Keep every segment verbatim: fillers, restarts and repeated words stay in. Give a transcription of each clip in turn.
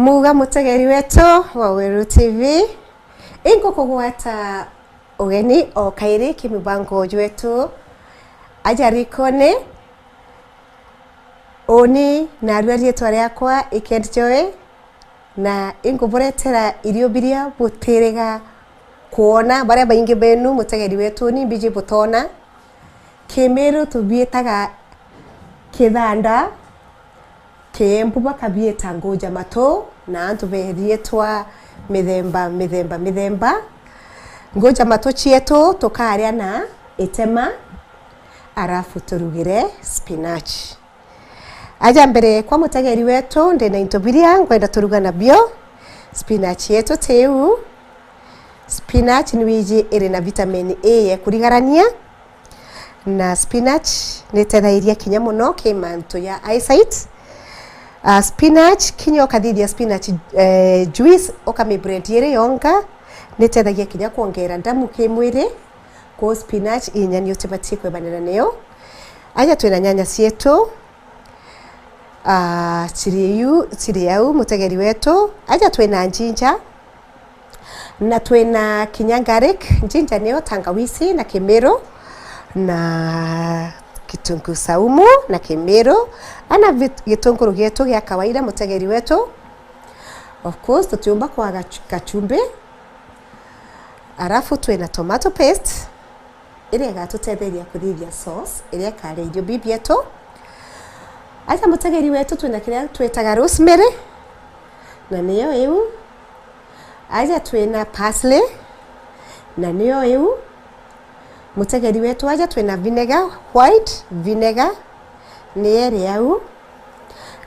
Muga mutegeri wetu wa Weru T V, ingukugwata ugeni o kairi ki mubango jwetu aja rikoni. Uni narua riitwa riakwa Ikend Joy, na inkuburetera irio biria butiriga kwona. Baria baingi benu mutegeri wetu ni mbiji butona. Kimiru tubiitaga kithanda, Kiembu bakabiita nguja matu, na antu beriitwa mithemba, mithemba, mithemba. Nguja matu cietu tukaria na itema, arafu turugire spinach. Aja mbere kwa mutegeri wetu, ndina into biria ngwenda turuga nabio. Spinach yetu tiu. Spinach ni wiji iri na vitamin A ya kurigarania, na spinach ni itethairia kinya muno ki mantu ya eyesight. Ah, spinach, kinya ukathithia spinach, eh, juice, ukamiblend iri yonka, ni itethagia kinya kwongera ndamu ki mwiri. Kwou spinach i nyeni utibatie kwebanira niyo. Aja twina nyanya cietu, ah, ciri iu, ciri au, mutegeri wetu. Aja twina njinja, na twina kinya garlic, njinja niyo tangawisi na kimiru, na kitunguu saumu na kimiru, ana vit-, gitunguru gietu gia kawaida, mutegeri wetu. Of course, tutiumba kwaga chu-, kachumbi. Arafu twina tomato paste, iria igatutetheria kuthithia sauce iria ikaria irio bibi bietu. Aja mutegeri wetu, twina kiria twitaga rosemary, na niyo iu. Aja twina parsley, na niyo iu. Mutegeri wetu, aja twina vinegar, white vinegar, ni iri au.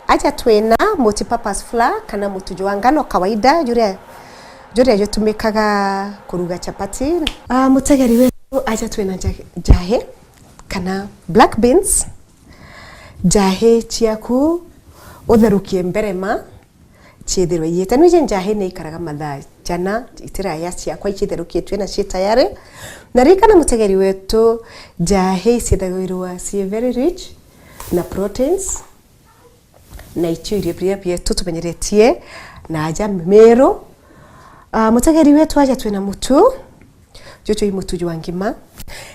Aja twina multipurpose flour kana mutu jwa ngano kawaida, juria, juria jutumikaga kuruga chapati. Ah, mutegeri wetu, aja twina nja-, njahi kana black beans. Njahi ciaku utherukie mbere ma ciithirwe iite. Nwiji njahi ni ikaraga mathaa jana itiraya ciakwa icitherukitue na ci tayari. Na ririkana mutegeri wetu, njahi iciithagirwa ci very rich na proteins, na icio irio biria bietu tumenyeretie na aja Miru. Ah, mutegeri wetu, aja twina mutu, juju i mutu jwa ngima.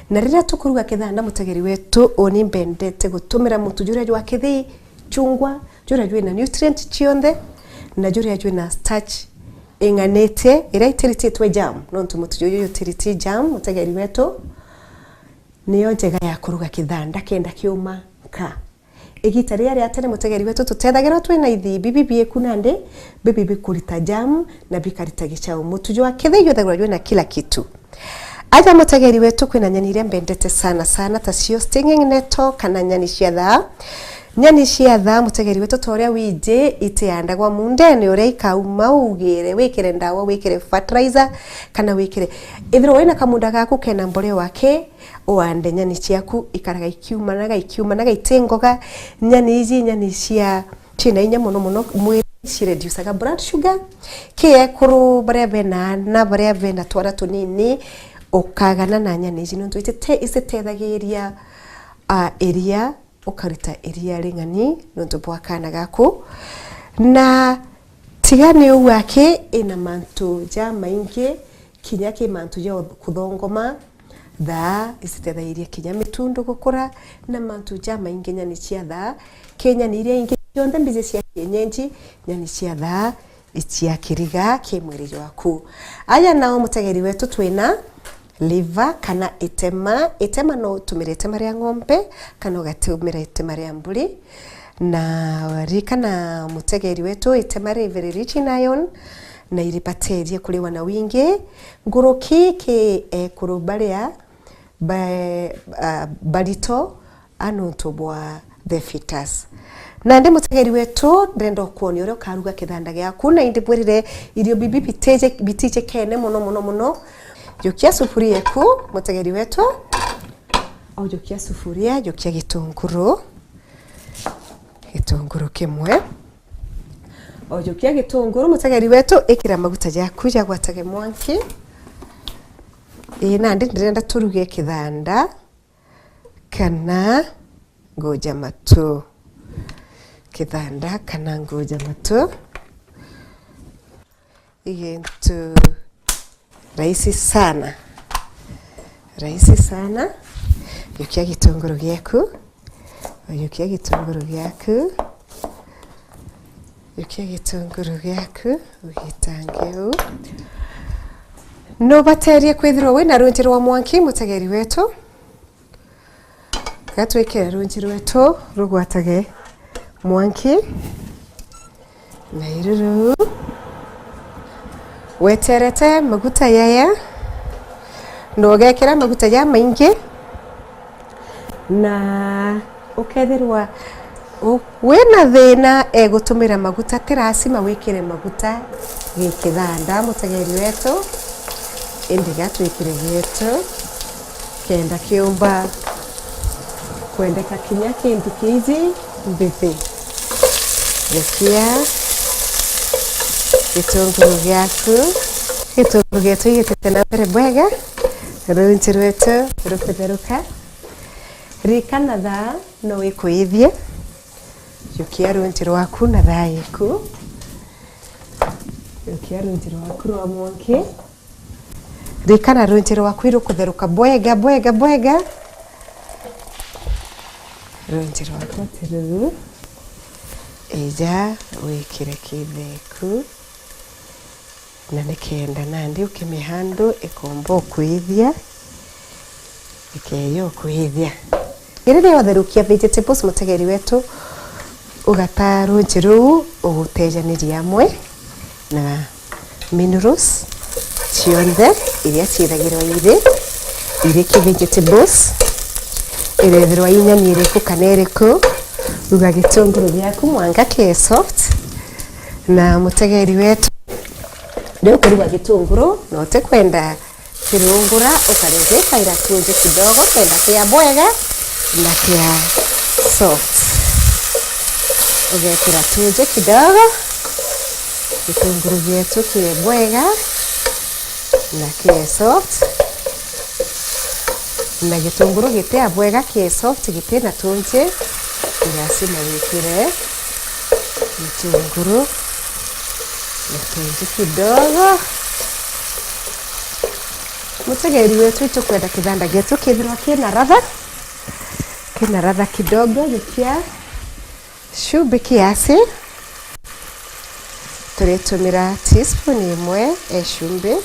Na riria tukuruga kithanda, mutegeri wetu, uni mbendete gutumira mutu juria jwa kithii chungwa, juria jwina nutrient cionthe, na juria jwina starch ing'anite, iria itirititwe jam, nontu mutu juju jutiriti jam, mutegeri wetu, niyo njega ya kuruga kithanda kenda kiuma nka. Igita riria ria tene, mutegeri wetu, tutethagirwa twina ithii bibi bieku nandi bibi bikurita jam na bikarita gichau. Mutu jwa kithii juthagirwa jwina kila kitu. Aja mutegeri wetu, kwina nyeni iria mbendete sana sana, tacio stinging nettle kana nyeni cia thaa. Nyeni cia thaa, mutegeri wetu, ta uria wiji itiandagwa mundene, uria ikauma ugire, wikire ndawa, wikire fertilizer, kana wikire, ithirwa wina kamunda gaku kena mborea wake, uande nyani ciaku ikaraga ikiumanaga, ikiumanaga, iti ngoga. Nyani iji, nyani cia, ciina inya mono mono mwiri, cireducaga blood sugar. Ki ekuru, baria bena aana, baria bena twana tunini, ukagana na nyani iji, nontu itite-, icitethagiria, ah, iria, ukaruta iria ring'ani nontu bwa kaana gaku. Na tiga ni uu aki, ina mantu jamaingi, kinya ki mantu ja kuthongoma, thaa icitethairia kinya mitundu gukura, na mantu jamaingi nyani cia thaa, ki nyani iria ingi cionthe mbiji cia kienyeji, nyani cia thaa icia kiriga ki mwiri jwaku. Aja nao mutegeri wetu twina liver kana itema. Itema no utumire itema ria ng'ombe kana ugatumira itema ria mburi. Na ririkana mutegeri wetu, itema ri very rich in iron na iribateria kuriwa na wingi. Nguruki ki ekuru baria ba-, ah, barito a nontu bwa the fetus. Nandi mutegeri wetu, ndenda ukwonia uria ukaruga kithanda giaku, na indi bwirire irio bibi bitije-, bitijikene mono, mono, mono. Jukia sufuria eku, mutegeri wetu. Ujukia sufuria, jukia gitunguru. Gitunguru kimwe. Ujukia gitunguru, mutegeri wetu, ikira maguta jaku jagwatage mwanki. Ii, nandi ndirenda turuge kithanda kana nguja matu. Kithanda kana nguja matu. i gintu rahisi sana. Rahisi sana. Yukia gitunguru giaku. Yukia gitunguru giaku. Yukia gitunguru giaku, ugitange uu. Nubaterie kwithirwa wina runji rwa mwanki, mutegeri wetu? Gatwikire runji rwetu rugwatage mwanki. Na iru ruu. Weterete maguta yaya, na ugekira maguta jamaingi, na ukethirwa u-, wina thina egutumira maguta, ti lasima wikire maguta gi kithanda, mutegeri wetu, indi gatwikire getu. Kenda kiumba kwendeka kinya kintu kiji mbithi. Yukia gitunguru giaku. Gitunguru gietu gigitite na mbere bwega, runji rwetu rukutheruka. Ririkana thaa no ikuithie. Yukia runji rwaku na thaa iku. Yukia runji rwaku rwa mwanki. Ririkana runji rwaku irukutheruka bwega, bwega, bwega. Runji rwaku ati ruu. Ija wikire kitheku. Na nikenda nandi ukimihandu ikomba ukwithia. Ikeeja ukwithia. Riria utherukia vegetables, mutegeri wetu, ugata runji ruu ugutejaniria amwe na minerals cionthe iria ciithagirwa iri, iri ki vegetables, irethirwa i nyeni iriku kana iriku, ruga gitunguru giaku mwanka kii soft. Na mutegeri wetu, riu ukiruga gitunguru na utikwenda kirungura, ukarigikaira tunji kidogo kenda kia bwega na kia soft. Ugekira tunji kidogo, gitunguru gietu kie bwega na kie soft. Na gitunguru gitia bwega kie soft, gitina tunji, ni lazima wikire gitunguru na tunji kidogo. Mutegeri wetu, itukwenda kithanda gietu kithirwa kina ladha, kina ladha kidogo, gikia cumbi kiasi. Turitumira teaspoon imwe ya cumbi.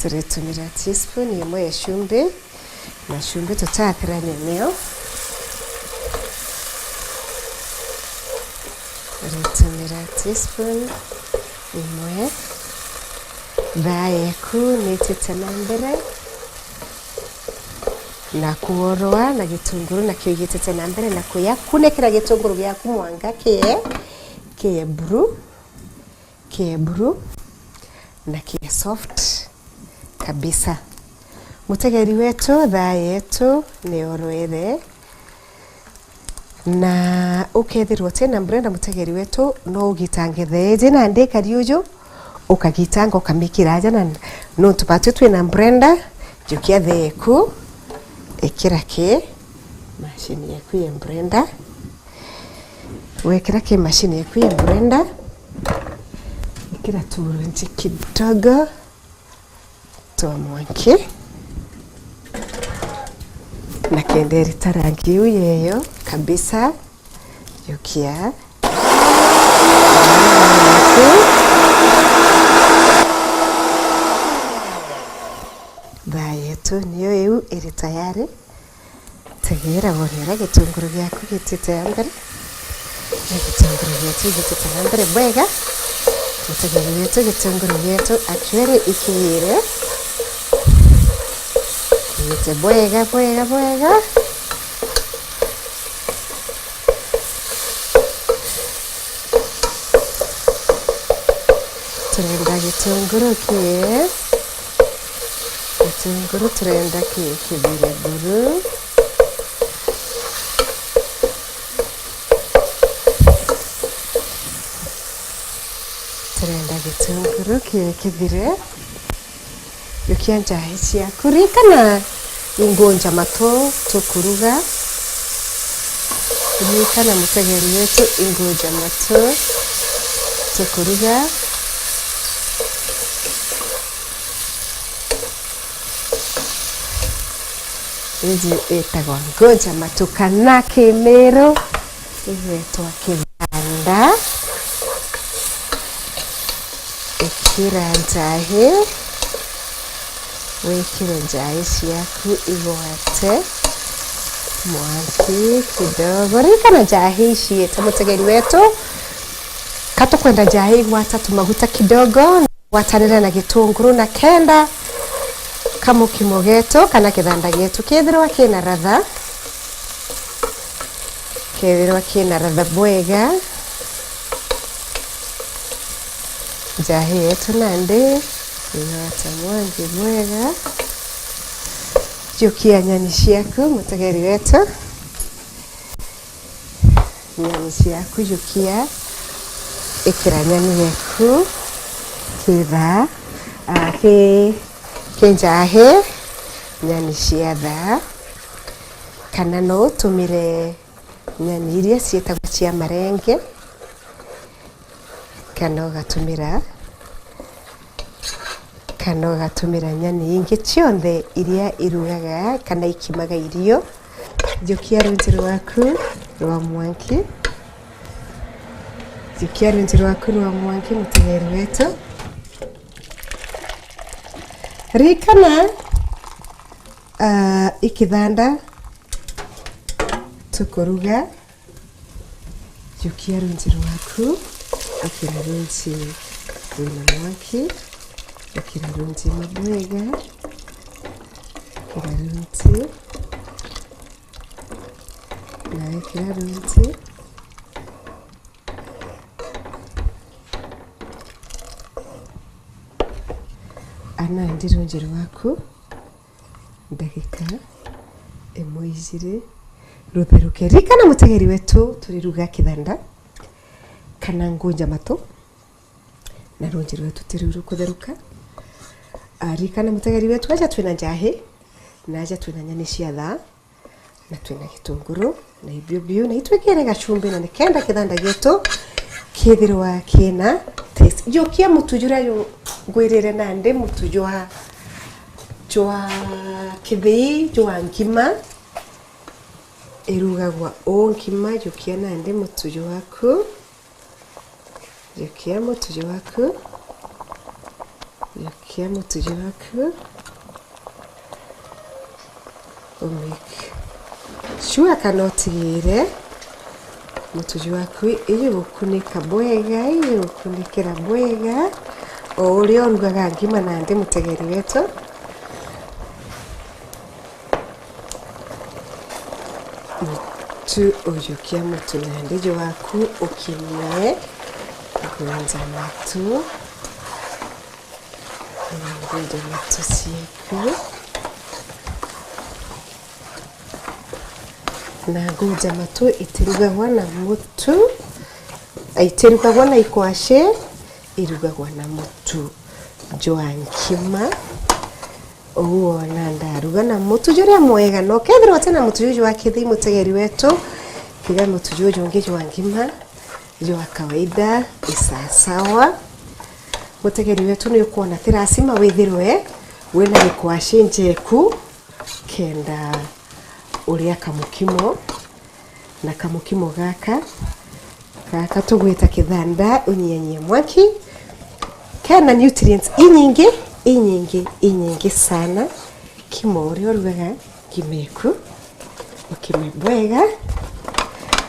Turitumira teaspoon imwe ya cumbi. Na cumbi tutathirania nio. Ritumira teaspoon imwe. Thaa yeku nitite na mbere na kuorwa na gitunguru, nakio gitite na mbere na kuya. Kunikira gitunguru giaku mwanka kie, kie buru, kie buru na kie soft kabisa. Mutegeri wetu, thaa yetu ni orwere, na ukethirwa utina blender, mutegeri wetu, no ugitange thaa iji nandi ikari uju, ukagitanga ukamikira aja, na nontu batwi twina blender, jukia thaa eku, ikira ki mashini yeku ya blender. Wekira ki mashini yeku ya blender, ikira turunji kidogo twa mwanki, na kenda irita rangi iu yeyo kabisa. Jukia. Thaa yetu niyo iu iri tayari. Tegeera wone uria gitunguru giaku gitite na mbere. Na gitunguru gietu gitite na mbere bwega. Mutegeri wetu, gitunguru gietu actually ikiire. Kiite bwega, bwega, bwega. Turenda gitunguru kie. Gitunguru turenda ki-, kithire buru. Turenda gitunguru ki-, kithire. Jukia njai ciaku. Ririkana ingunja matu tukuruga. Ririkana mutegeri wetu ingunja matu. tukuruga. Iji itagwa ngunja matu kana kimiru, igwitwa kiganda. Ikira njahi, wikire njahi ciaku igwate mwanki kidogo. Ririkana njahi iciite, mutegeri wetu, ka tukwenda njahi igwata tumaguta kidogo. Gwatanire na gitunguru na kenda kamukimo getu kana kithanda getu kethirwa kina ratha, kethirwa kina ratha bwega. Njahi yetu nandi igwata mwanki bwega. Jukia nyani ciaku, mutegeri wetu. Nyani ciaku jukia, ikira nyani yeku kitha, ah, ki, ki njahi, nyani cia thaa, kana no utumire nyani iria ciitagwa cia marenge, kana ugatumira kana ugatumira nyani ingi cionthe iria irugaga kana ikimaga irio. Jukia runji rwaku rwa mwanki. Jukia runji rwaku rwa mwanki, mutegeri wetu. Ririkana, ah, ikithanda tukuruga. Jukia runji rwaku, ikira runji rwina mwanki, ikira runji mabwega, ikira runji, na ikira runji. Ana ndi runji rwaku. Ndagika imwe ijiri rutheruke. Ririkana mutegeri wetu, turiruga kithanda kana ngunja matu, na runji rwetu ti riu rukutheruka. Ah, ririkana mutegeri wetu, aja twina njahi, na aja twina nyani cia thaa, na twina gitunguru, na ibio biu, na itwikire gacumbi, na nikenda kithanda gietu kithirwa kina taste. Jukia mutu juria ju-, ngwirire nandi, mutu jwa, jwa kithii, jwa ngima. Irugagwa uu ngima, jukia nandi mutu jwaku. Jukia mutu jwaku. Jukia mutu jwaku. U make sure kana utigire mutu jwaku iji gukunika bwega, iji gukunikira bwega, o uria urugaga ngima nandi, mutegeri wetu. Mutu ujukia mutu nandi jwaku ukime ngunja matu. Ngunja matu ciaku. Na ngunja matu itirugagwa na mutu, itirugagwa na ikwashi, irugagwa na mutu jwa nkima. Uu wona ndaruga na mutu juria mwega, na ukethirwa utina mutu juju jwa kithii, mutegeri wetu, kiga mutu juju jungi jwa ngima, jwa kawaida, isasawa. Mutegeri wetu, ni ukwona ti lazima withirwe wina gikwashi njeku kenda uria kamukimo. Na kamukimo gaka, gaka tugwita kithanda, unyianyie mwaki, kena nutrients inyingi, inyingi, inyingi sana. Kima uria urugaga, kima eku, ukime bwega,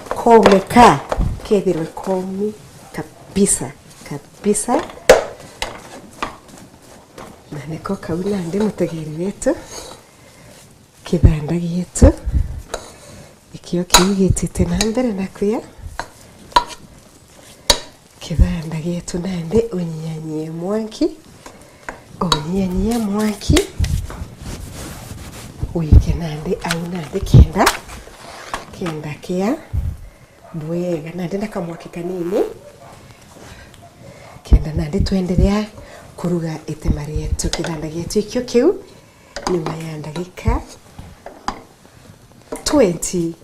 kome ka, kethirwe komi kabisa, kabisa. Na niko kau nandi, mutegeri wetu. Kithanda gietu nikio kiu gitite na mbere na kuya. Kithanda gietu nandi unyianyie mwanki, unyianyie mwanki, wike nandi au nandi kenda, kenda kia bwega, nandi na kamwaki kanini, kenda nandi twenderea kuruga itema rietu. Kithanda gietu ikio kiu, nyuma ya ndagika twenty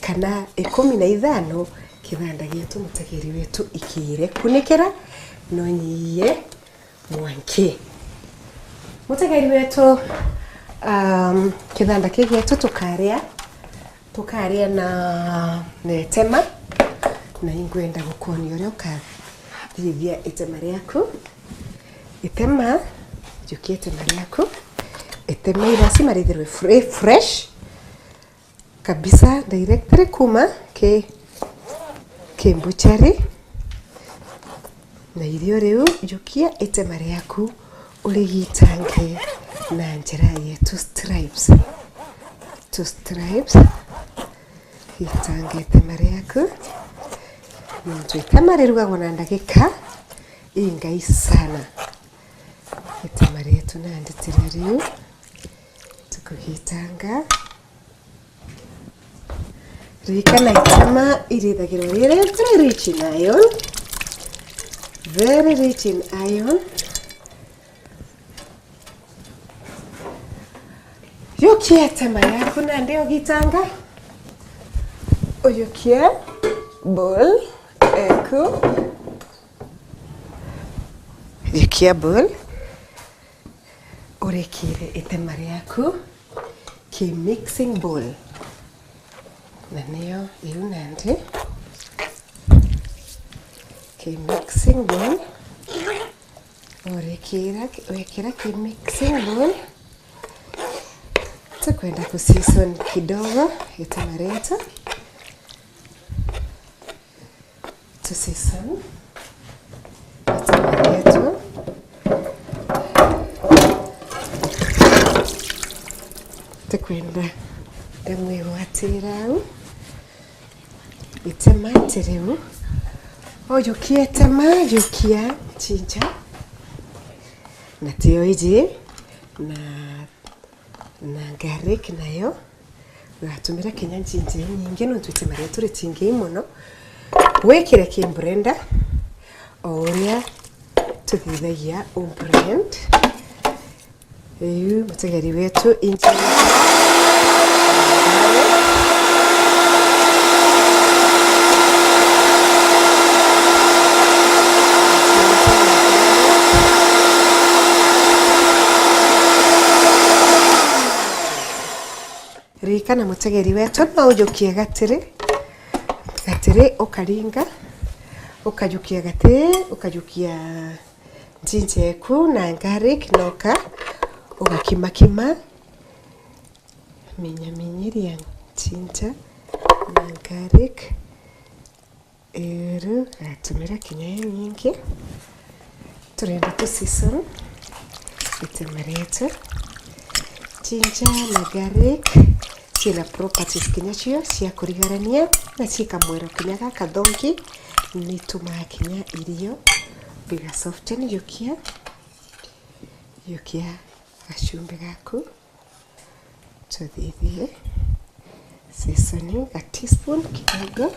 kana ikumi na ithano, Kithanda gietu mutegeri wetu ikiire kunikira no nyie mwanki. Mutegeri wetu, um, kithanda kii gietu tukaria, tukaria na, na itema, na ingwenda gukuonia uria ukathithia itema riaku. Itema, jukia itema riaku. Itema i lazima rithirwe fre-, fresh kabisa, directly kuma ki, ki mbuchari. Na irio riu, jukia itema riaku urigitange na njira ya two stripes. Two stripes. Gitange itema riaku. Nontu itema rirugagwa na ndagika ingai sana. Itema rietu nandi tiri riu. Tukugitanga. Ririkana itema irithagirwa riri very rich in iron. Very rich in iron. Jukia itema yaku nandi ugitanga. Ujukie bowl eku. Jukia bowl. Urikire itema riaku ki mixing bowl. Na niyo iu nandi. Ki mixing bowl. Urikira, wikira ki mixing bowl. Tukwenda ku season kidogo itema rietu. Tu season itema rietu. Tukwenda ndamwigwatira au. Itema ati riu. O jukia itema, jukia ginger. Na tio iji na, na garlic nayo. Ugatumira kinya ginger inyingi nontu itema rietu ritingi mono. Wikire ki blender o uria tuthithagia u blend. Riu mutegeri wetu inji. Ririkana mutegeri wetu no ujukie gatiri, gatiri ukaringa, ukajukia gatiri, ukajukia ginger eku na garlic, noka ugakimakima, minyaminyiria ginger na garlic. Riu gatumira kinya inyingi. Turenda tu season itema rietu. Ginger na garlic ciina properties kinya cio cia kurigarania na ciika mwero kinya gakathongi, nitumaa kinya irio biga soften. Jukia, jukia gachumbi gaku. Tuthithie seasoning, ka teaspoon kidogo.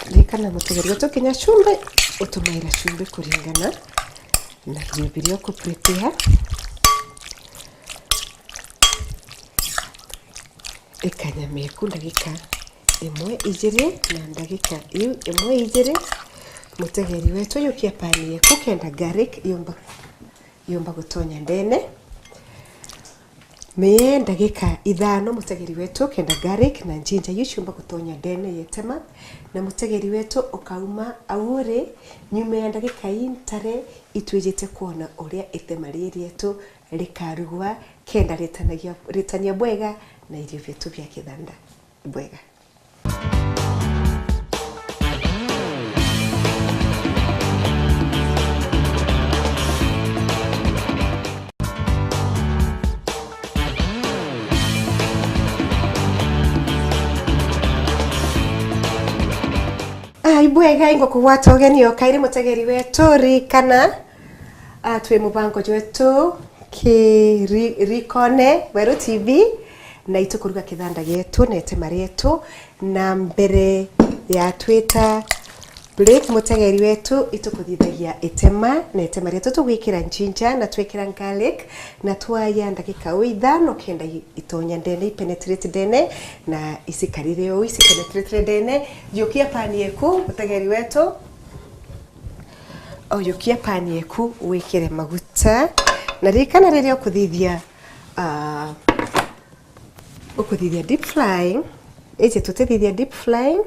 Ririkana mutegeri wetu kinya chumbi, utumaira chumbi kuringana na irio biria uku prepare. Ikanyama eku ndagika imwe ijiri, na ndagika iu imwe ijiri, mutegeri wetu jukia pani yeku kenda garlic yumba, yumba gutonya ndene. Mie ndagika ithano, mutegeri wetu, kenda garlic na ginger iu ciumba gutonya ndene ya itema. Na mutegeri wetu ukauma au uri, nyuma ya ndagika ii ntare, itwijite kwona uria itema riri rietu rikarugwa, kenda ritanagia, ritania bwega na irio bietu bia kithanda bwega. Ai bwega, ingukugwata ugeni o kairi mutegeri wetu, ririkana, ah, twi mubango jwetu ki ri-, Rikone Weru T V, na itukuruga kithanda gietu na itema rietu, na mbere ya twita Break, mutegeri wetu, itukuthithagia itema, na itema rietu tugwikira njinja na twikira garlic, na twaya ndagika o ithano kenda i-, itonya ndene, ipenetrate ndene, na icikarire ou, ici penetrate ndene. Yukia pani eku, mutegeri wetu. O, yukia pani eku, wikire maguta. Na ririkana riria ukuthithia, ah, ukuthithia deep frying, iji tutithithia deep frying,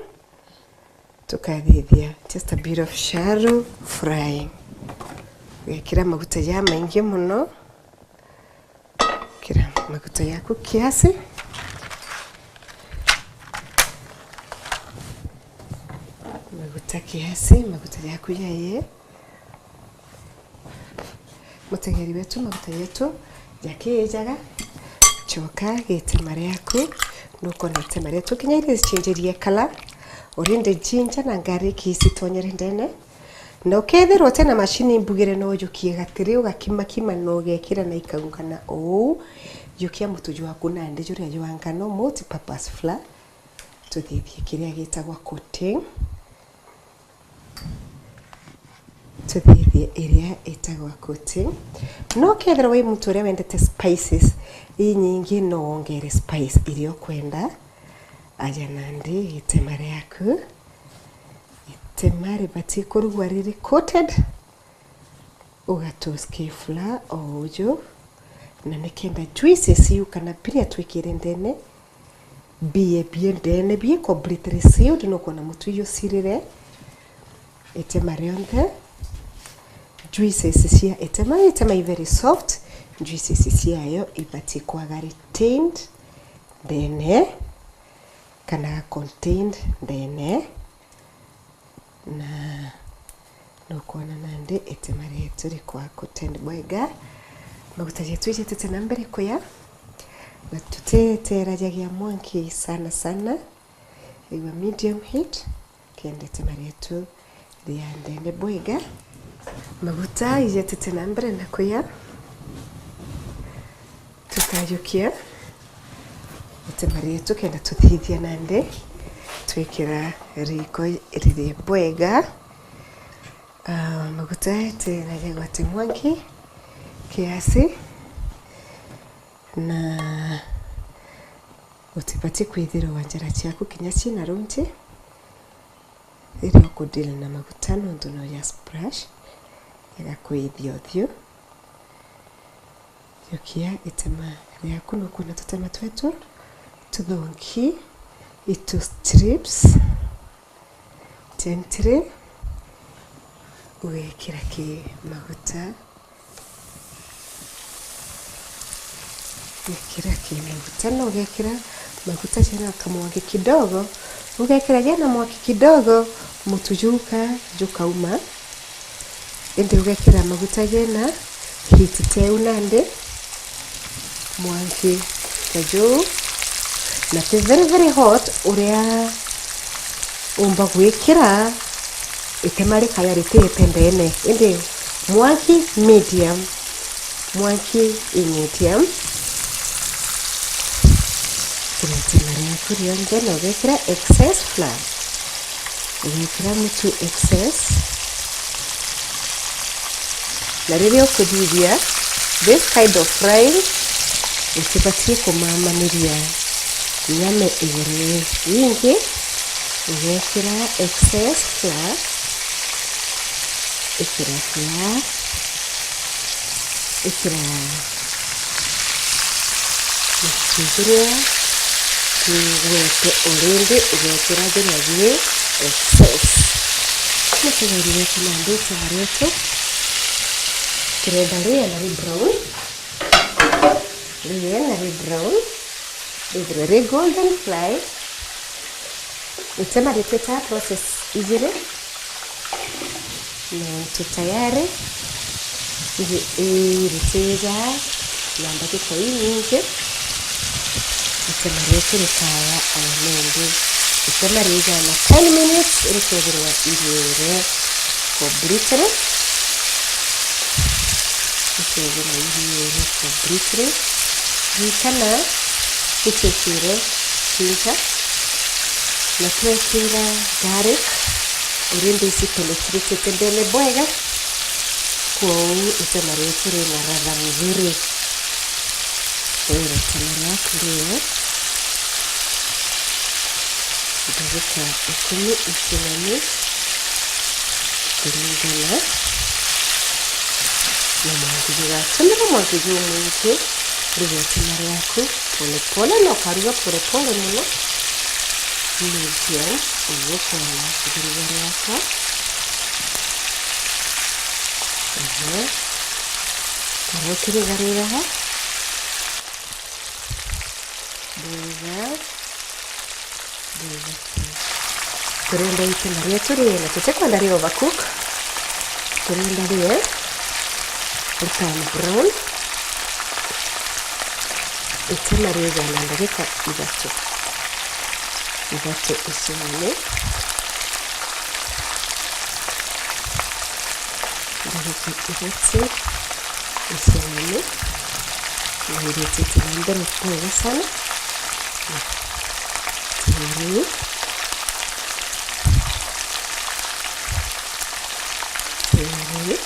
tukathithia just a bit of shallow frying. Wikira maguta ja maingi muno. Kira maguta yaku kiasi. Maguta kiasi, maguta yaku yaye. Mutegeri wetu, maguta yetu jakiijaga, coka gitema riaku, nukwona itema rietu kinya iricinjirie kala, urindi jinja na ngariki ici tonyere ndene. Na ukethirwa utina macini mbugire, no ujukie gatiri, ugakimakima na ugekira na ikaungana uu. Jukia mutu jwaku nandi juria jwa ngano, multi-purpose flour, tuthithie kiria gitagwa coating. Tuthithie iria itagwa coating. No ukethirwa wi muntu uria wendete spices inyingi, no wongere spice iria ukwenda. Aja nandi itema riaku. Itema ribati kurugwa riri coated, ugatoast ki flour o uju, na nikenda juices iu kana biria twikire ndene bie bie ndene bie completely sealed, nukwona mutu iu usirire itema rionthe. Juices cia itema, itema i very soft, juices ciayo ibati kwaga retained ndene kana contained ndene. Na nukwona nandi itema rietu rikwa coated bwega. Maguta jetu ijitite na mbere kuya, na tutiterajagia mwanki sana sana, igua medium heat, kenda itema rietu ria ndene bwega. Maguta ijitite na mbere na kuya. Tukajukia itema rietu kenda tuthithia nandi twikira riko ririe bwega. Ah, maguta ete na jagwate mwanki kiasi, na utibati kwithirwa njara ciaku kinya cina runji riria ukudeal na maguta, nontu no ja splash igakwithia uthiu. Jukia itema riaku, nukwona tutema twetu tuthongi itu strips gently, ugekira ki maguta, ugekira ki maguta, na ugekira maguta jena kamwanki kidogo, ugekira jena mwanki kidogo, mutu juka jukauma. Indi ugekira maguta jena heat teu nandi mwanki ta juu, na ti very, very hot uria umba gwikira itema rikaya ritiite ndene, indi mwanki medium, mwanki i medium. Kira itema riaku rionthe na ugekira excess flour. Ugekira mutu excess. Na riria ukuthithia this kind of frying, utibatie kumamaniria nyama iguru ringi, ugekira excess flour, ikira flour, ikira gituguria kigwete already, ugekira jiria ji excess. Mutegeri wetu nandi itema rietu tirenda ria na ri brown, ria na ri brown, rithirwe ri golden fry. Itema ritwita process ijiri. Nontu tayari iri, ii, ritija na ndagika inyingi, itema rietu rikaya o nindi. Itema riija na ten minutes rikethirwa iriire completely. Rikethirwa iriire completely. Ririkana, nitwikire ginger na twekira garlic. Already ici tumikiritite ndene bwega, kwou itema rietu rina ladha mzuri. Riri itema riaku rio ndagika ikumi icinani kuringana na mwanki jugatumira. Mwanki jumwingi, ruga itema riaku polepole, na ukaruga polepole mono. Medium, uguo kwona ithiriga riakwa. Ehe. Kara ukirigariraga. Bwega. Bwega. Turenda itema rietu rie, na tutikwenda ri overcook. Turenda rie ri turn brown. Itema riigana ndagika ithatu. Ithatu icinani. Ndagika ithatu icinani. Na iritite na mbere bwega sana. Tiri. Tiri.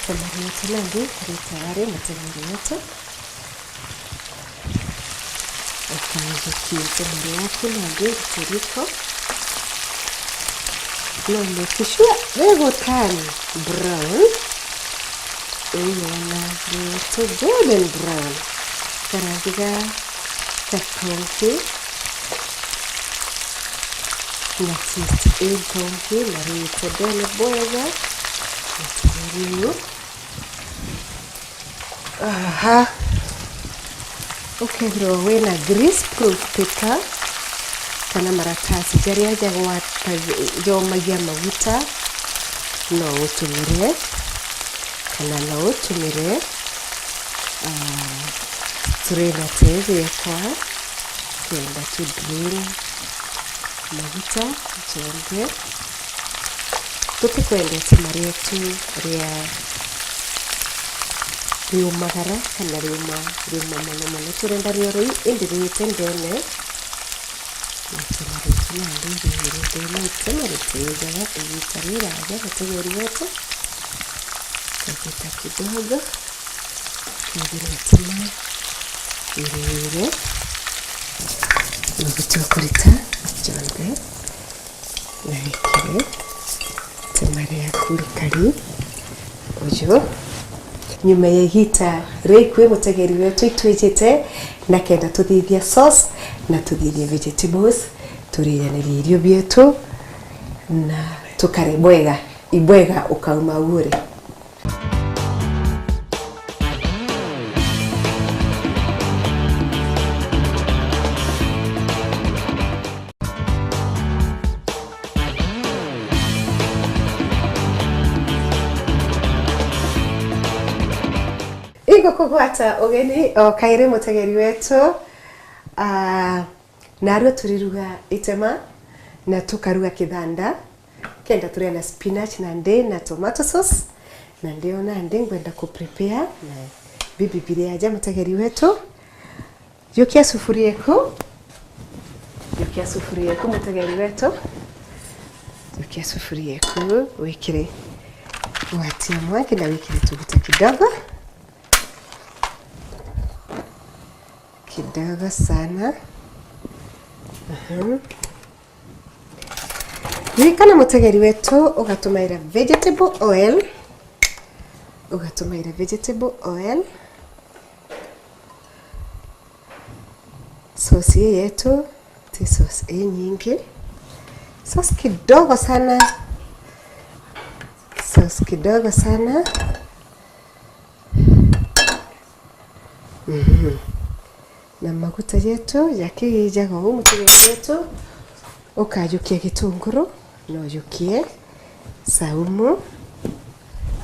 Tamaria tunangi, karita wari mutegeri wetu. Ukajukia itema riaku na mbirite riko. Na make sure rigu turn brown. Uona rietu golden brown. Karangi ga katonki. Na taste i ntonki na riite ndene bwega. Itema riu. Aha. Ukethirwa wina grease proof paper kana maratasi jaria jagwata-, jomagia maguta, no utumire, kana no utumire, ah, strainer ta iji yakwa, kenda tu drain maguta jonthe. Tutikwenda itema rietu ria riumagara kana riuma, riuma mono mono. Turenda rioro ii indi riite ndene. Na itema rietu nandi riumire ndene, itema ritiijaga igita riraja, mutegeri wetu. Kaguta kidogo. Kethira itema iriire, maguta ukurita jonthe, na wikire itema riaku rikari uju. Nyuma ya igita rikui, mutegeri wetu, itwijite na kenda tuthithia sauce na tuthithia vegetables, turijanirie irio bietu na tukare bwega, ibwega ukauma au uri. Igukugwata ugeni o kairi, mutegeri wetu. Ah, narua turiruga itema na tukaruga kithanda. Kenda turia na spinach na ndi na tomato sauce, na ndiona ndi ngwenda ku prepare na bibi biria aja, mutegeri wetu. Jukia sufuria eku. Jukia sufuria eku, mutegeri wetu. Jukia sufuria eku, wikire, watia mwanki na wikire tuguta kidogo. Kidogo sana. Aha. Ririkana, mutegeri wetu, ugatumaira vegetable oil. Ugatumaira vegetable oil. Sauce ii yetu ti sauce inyingi. Sauce kidogo sana. Sauce kidogo sana. Mhm. Na maguta jetu jakijaga uu, mutegeri wetu, ukajukia gitunguru, no ujukie saumu.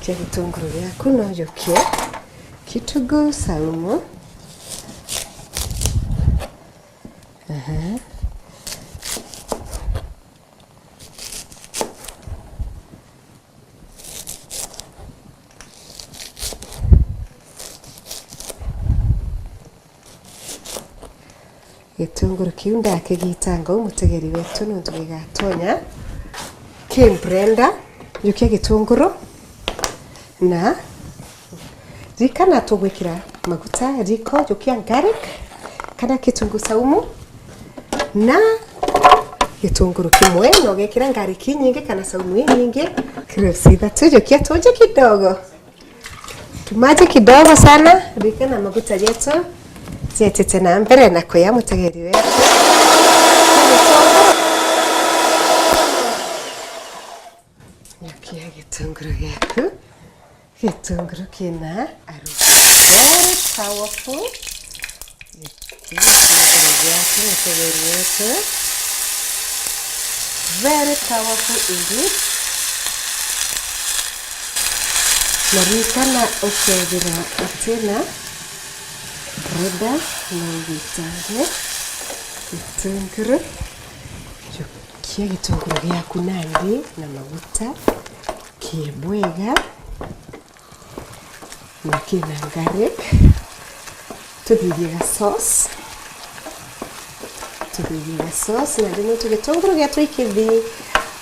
Kia gitunguru giaku, no ujukie kitunguu saumu. Aha. Gitunguru kiu ndakigitanga uu mutegeri wetu nontu gigatonya ki blender. Jukia gitunguru na ririkana tugwikira maguta riko, jukia garlic kana kitungu saumu na gitunguru kimwe, na ugekira garlic inyingi kana saumu inyingi. Cloves ithatu, jukia tunji kidogo. Tumaji kidogo sana, ririkana maguta jetu jetete na mbere na kuya mutegeri wetu. Jukia gitunguru giaku. Gitunguru kina arufu very powerful. Gitunguru giaku mutegeri wetu. Very powerful indeed. Na ririkana ukethira utina blender no ugitange gitunguru. Jukia gitunguru giaku nandi na maguta kibwega. Na kina garlic. Tuthithie ga sauce. Tuthithie ga sauce, na rimwe tu gitunguru giaku ikithi.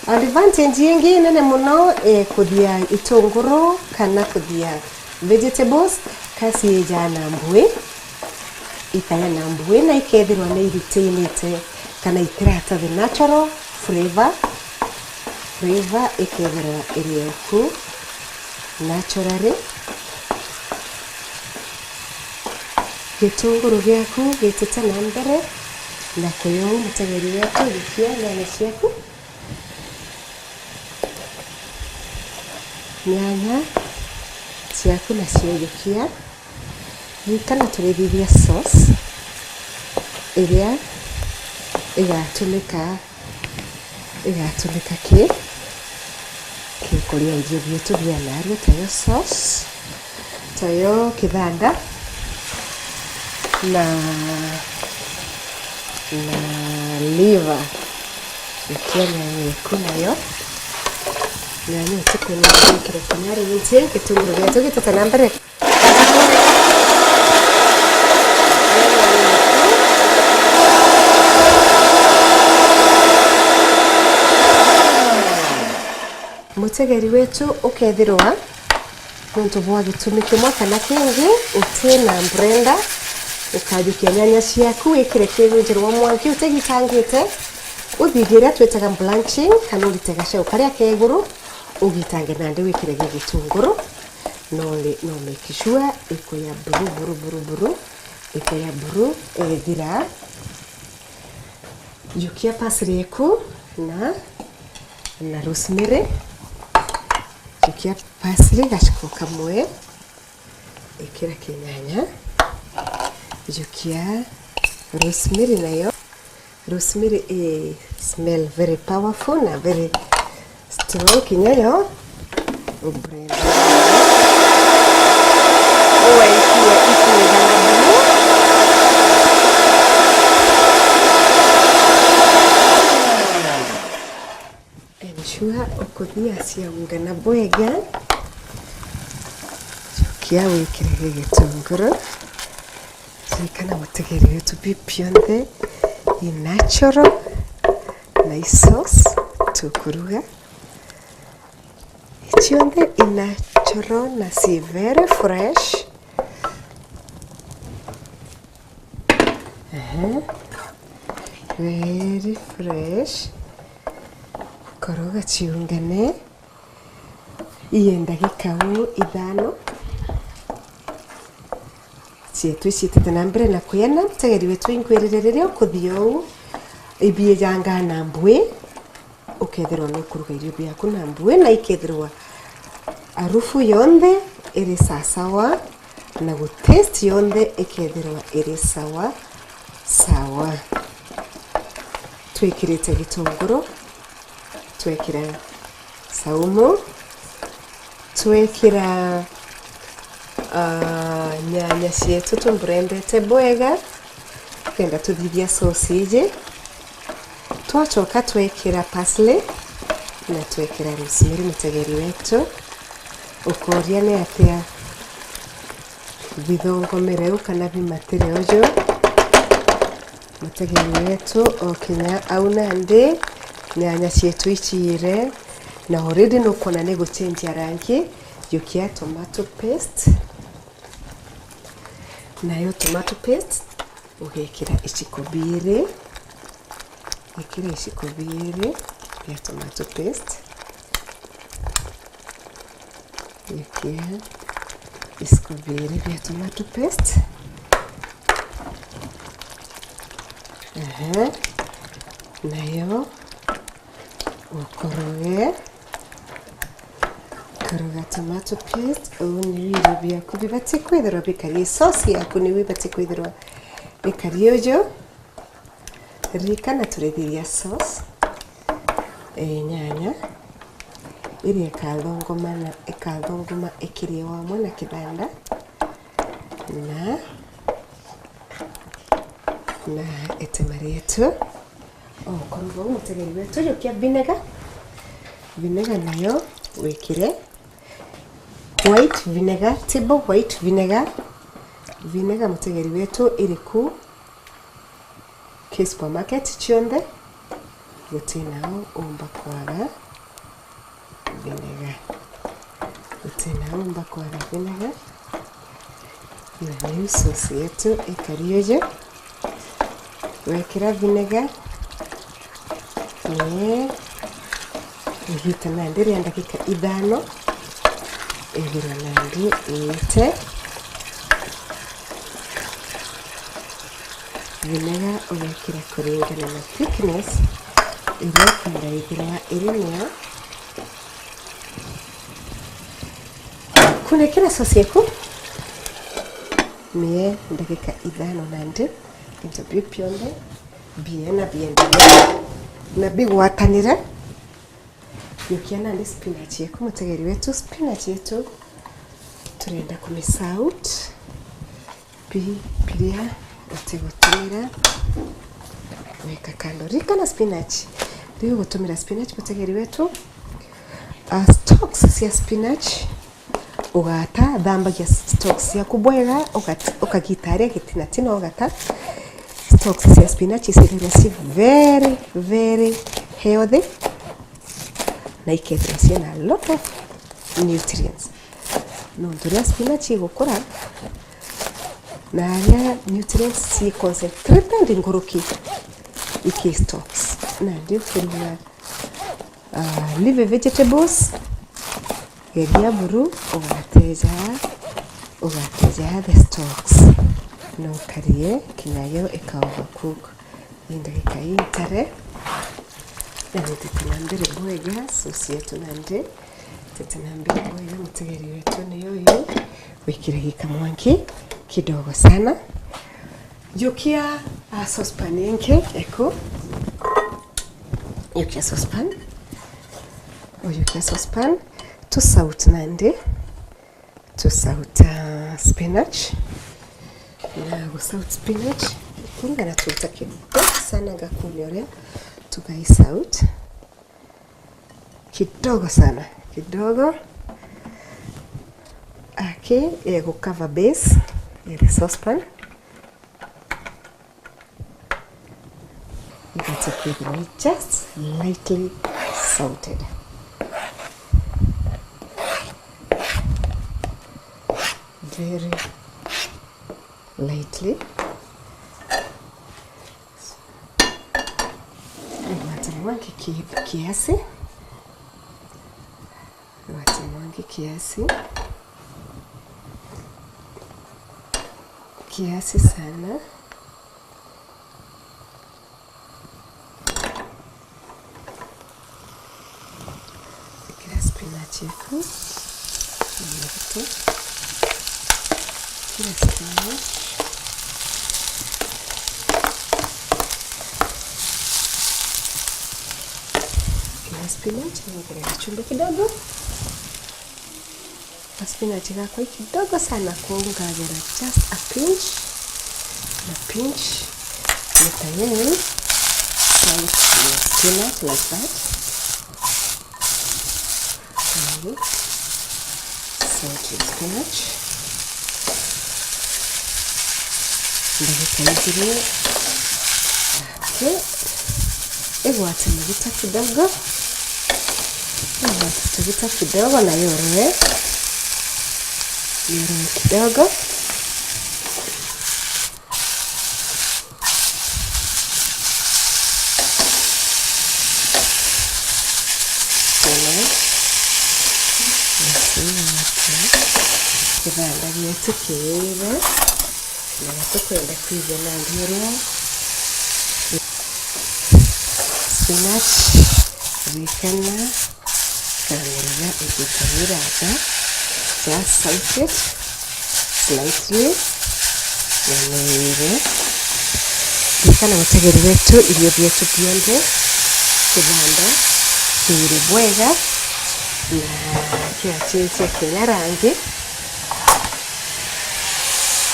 Advantage ingi nene muno, eh, kuthia itunguru kana kuthia vegetables, ka ciijaa na mbui, ikaya na mbui na ikethirwa ni iritainite kana itirata the natural flavor. Flavor ikethirwa iri oku naturally. Gitunguru giaku gitite na mbere na kuya uu mutegeri wetu, jukia nyanya ciaku. Nyanya ciaku nacio jukia. Ririkana turithithia sauce iria igatumika, igatumika ki, ki kuria irio bietu bia narua, tayo sauce, tayo kithanda na, na liver. Jukia nyanya iku nayo. Nyanya iku ni ikire kinya ringi, gitunguru gietu gitite na mbere. Mutegeri wetu ukethirwa nontu bwa gitumi kimwe kana kingi uti na blender, ukajukia nyanya ciaku wikire kirunjirwa mwanki utigitangite, uthithie iria twitaga blanching kana urite gacau karia ka iguru ugitange nandi wikire gi gitunguru. No ri-, no make sure ikuya buru, buru, buru, buru. Ikuya buru, ethira. Jukia parsley eku na, na rosemary. Jukia parsley gaciko kamwe. Ikira kinyanya. Jukia rosemary nayo. Rosemary i smell very powerful na very strong kinya yo. Ubrand. Uwaikua ikwigana buru. Ensure ukuthia ciaungana bwega. Cokia wikire gitunguru. Ririkana mutegeri wetu bi bionthe i natural na i sauce tukuruga. I cionthe i natural na ci very fresh. Ehe. Very fresh. Koroga ciungane. Iye ndagika uu ithano. Cietu iciitite na mbere na kwiana, mutegeri wetu inkwirire riria ukuthia uu, ibiijanga na mbui, ukethirwa nukuruga irio biaku na mbui, na ikethirwa arufu yonthe iri sasawa, na gu taste yonthe ikethirwa iri sawa sawa. Twikirite gitunguru, twekira saumu, twekira, ah, nyanya cietu tumburendete bwega, kenda tuthithia sausage. Twacoka twekira parsley na twekira rosemary, mutegeri wetu. Ukoria ni atia bithongomere u kana bimatire uju? Mutegeri wetu o kinya au nandi, nyanya cietu iciire, na already nukwona ni gucenjia rangi. Jukia tomato paste, nayo tomato paste ugekira iciko biiri, ikira iciko biiri bia tomato paste. Jukia iciko biiri bia tomato paste. Ehe. Nayo ukoroge, koroga tomato paste, uu ni wiro biaku bibati kwithirwa bikari, sauce yaku niu ibati kwithirwa ikari uju. Ririkana turithiria sauce, eh, nyanya iria ikathunguma na, ikathunguma ikiriwa amwe na kithanda na, na itema rietu. O, koroga uu mutegeri wetu, jukia vinegar. Vinegar nayo wikire white vinegar, table white vinegar. Vinegar mutegeri wetu iriku ki supermarket cionthe, gutina u umba kwaga vinegar. Gutina u umba kwaga vinegar. Na niu sauce yetu ikari uju. Wekira vinegar, ni igiita nandi ria ndagika ithano, ithirwa nandi iite. Vinegar ugekira kuringana na thickness iria ukwenda ithirwa iri nayo. Kunekera sauce yaku mie ndagika ithano nandi into biu bionthe bie na biendanire na bigwatanire. Jukia nandi spinach yaku, mutegeri wetu, spinach yetu turenda kumiss out. Pi-, piria utigutumira, weka kando. Ririkana spinach, riu ugutumira spinach, mutegeri wetu, ah, stalks cia spinach ugata, thambagia stalks ciaku bwega, ugat-, ukagitaria gitinatina ugata. Stalks cia spinach icithaira ci very, very healthy na ikethirwa ciina a lot of nutrients. Nontu riria spinach igukura, na aria nutrients ci concentrated nguruki iki stalks. Nandi ukiruga, ah, leafy vegetables, geria buru ugateja, ugateja the stalks. No ukarie kinya yo ika overcook. Ni ndagika ii ntare, na nitete na mbere bwega, sauce yetu nandi itete na mbere bwega, mutegeri wetu ni uyu, wikire gikamwanki kidogo sana. Jukia, ah, saucepan ingi eku. Jukia saucepan. Ujukia saucepan. Tu saute nandi. Tu sauta spinach. Na gu saute spinach, kuringana tuta kidogo sana, ngakuonia uria tugai saute. Kidogo sana, kidogo. Aki, eh, gu cover base ya the saucepan. Igate kwithirwa i just lightly sauted. Very lightly. Igate mwanki ki-, kiasi. Igate mwanki kiasi. Kiasi sana. Ikira spinach yaku. Ikira spinach. Ikira spinach, ikira chumvi kidogo. Ka spinach gakwa i kidogo sana, kwou ngagera just a pinch, na pinch, na tayari, salt your spinach like that. Tayari, salt your spinach. Ndagika igiri, Igwate maguta kidogo, igwate tuguta kidogo na yoroe, yoroe kidogo. Tena. Igwate. Kibanda gietu kiive. Na tukwenda kwigua na ndiurwa. Spinach, ririkana, kamera igita mirata, just saute it slightly, na niire. Ririkana mutegeri wetu, irio bietu bionthe kibanda kiire bwega, na kiacenjia kinya rangi.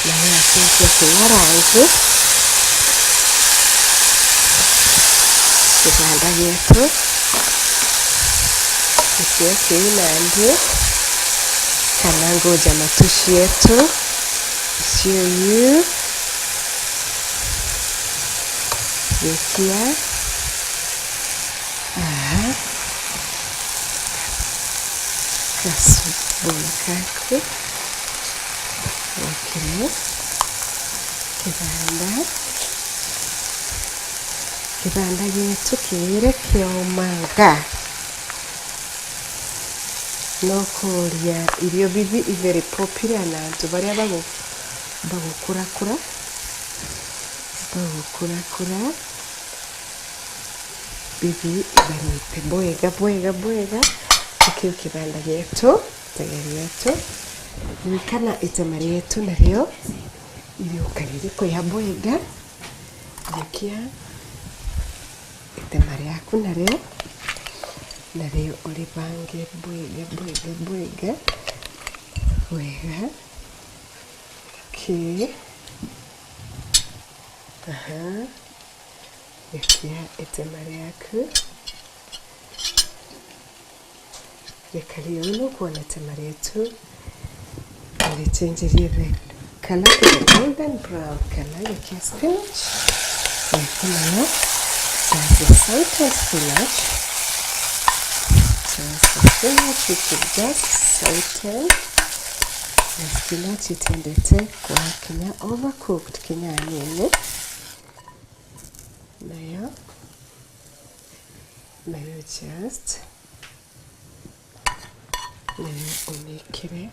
Na niacenjia kinya rangi. Kibanda gietu nikio kiu nandi, kana nguja matu cietu icio iu. Gikia. Aha. Kasabuni kaku. Wikire kibanda. Kibanda gietu kiire kiomanga. No kuuria irio bibi i very popular na antu baria bagu-, bagukurakura. Bagukurakura. Bibi ibarite bwega, bwega, bwega. Nikiu kibanda gietu, tegeri yetu. Ririkana itema rietu nario iriuka ririkuya bwega. Jukia itema riaku nario, nario uribange bwega, bwega, bwega. Wega. Okay. Aha. Jukia itema riaku. Reka riu nukwona itema rietu ricenjerie red color to the golden brown color. Jukia spinach. Jukia nayo. Just the sauteed spinach. Just the spinach, which is just sauteed. Na spinach itiendete kwa kinya overcooked kinya anini. Nayo, nayo just, nayo umikire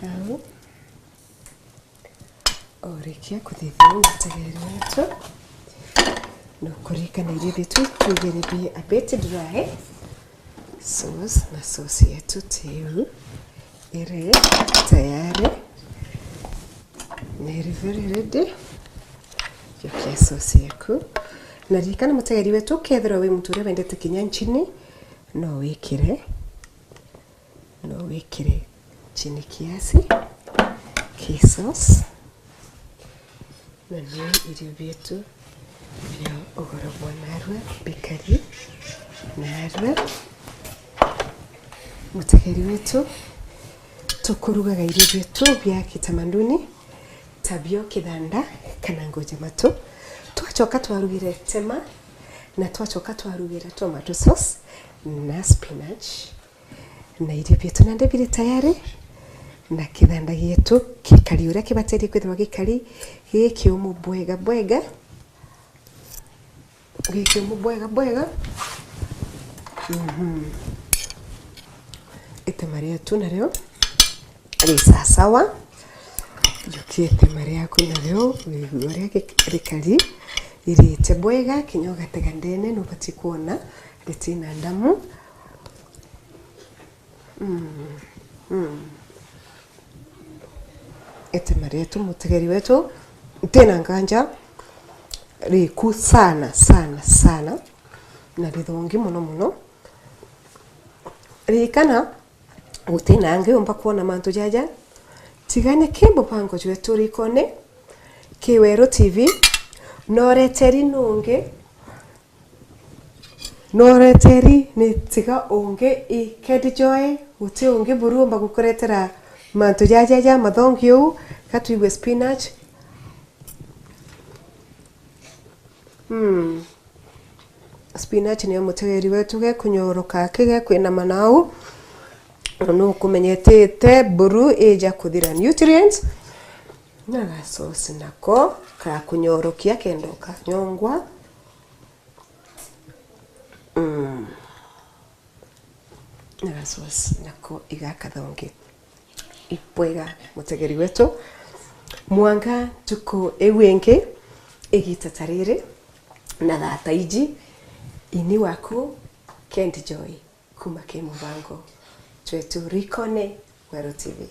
hau. Orikia kuthithia mutegeri wetu, nukuririkana irio bietu twigere be a bit dry. Sauce, na sauce yetu tiu iri tayari, na iri very ready. Jukia sauce yeku. Na ririkana mutegeri wetu, ukethirwa wi muntu uria wendete kinya nchini, no wikire, no wikire nchini kiasi ki sauce. Na ni irio bietu bia ugoro bwa narua bikari narua. Mutegeri wetu, tukurugaga irio bietu bia kitamaduni, tabio kithanda kana ngoja matu. Twachoka twarugire tema, na twachoka twarugire tomato sauce na spinach. Na irio bietu nandi biri tayari, na kithanda gietu gikari uria kibatirie kwithirwa gikari, gikiumu bwega bwega, gikiumu bwega bwega. Mhm. Itema rietu nario ri sasawa. Jukia itema riaku nario, wigue uria gik-, rikari irite bwega, kinya ugatega ndene, nubati kwona ritina ndamu. Mm. Mm. Itema rietu, mutegeri wetu, ntina nganja riku sana, sana, sana, na rithongi muno muno. Ririkana, gutina angi umba kwona mantu jaja, tiga niki mubango jwetu rikone ki Weru T V, noreteri nungi. Noreteri ni tiga ungi i Kedi Joy, guti ungi buru umba gukuretera mantu jaja ja mathongi uu, ka twigue spinach. Hmm. Spinach niyo mutegeri wetu gekunyoroka aki gekwinama nau. Nukumenyetete mburu ija kuthira nutrients. Na gasosi nako kakunyorokia kenda ukanyongwa. Mm. Na gasosi nako igakathongi. Ibwega mutegeri wetu. Mwanga ntuku iu ingi, igita ta riri, na thaa ta iji, ini waku Kendi Joy kuma ki mubango jwetu Rikone Weru T V.